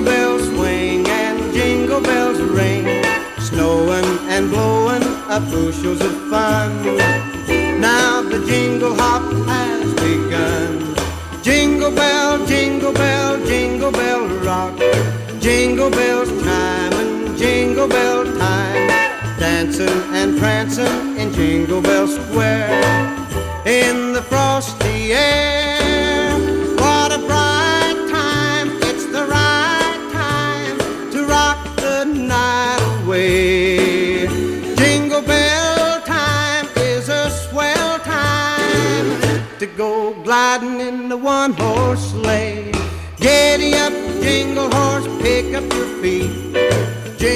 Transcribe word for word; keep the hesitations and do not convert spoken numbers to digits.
Bells swing and jingle bells ring, snowing and blowing up bushels of fun. Now the jingle hop has begun. Jingle bell, jingle bell, jingle bell rock. Jingle bells chiming, jingle bell time. Dancing and prancing in Jingle Bell Square. In the frosty air, what a bright time. It's the right time to rock the night away. Jingle bell time is a swell time to go gliding in the one horse sleigh. Giddy up, jingle horse, pick up your feet.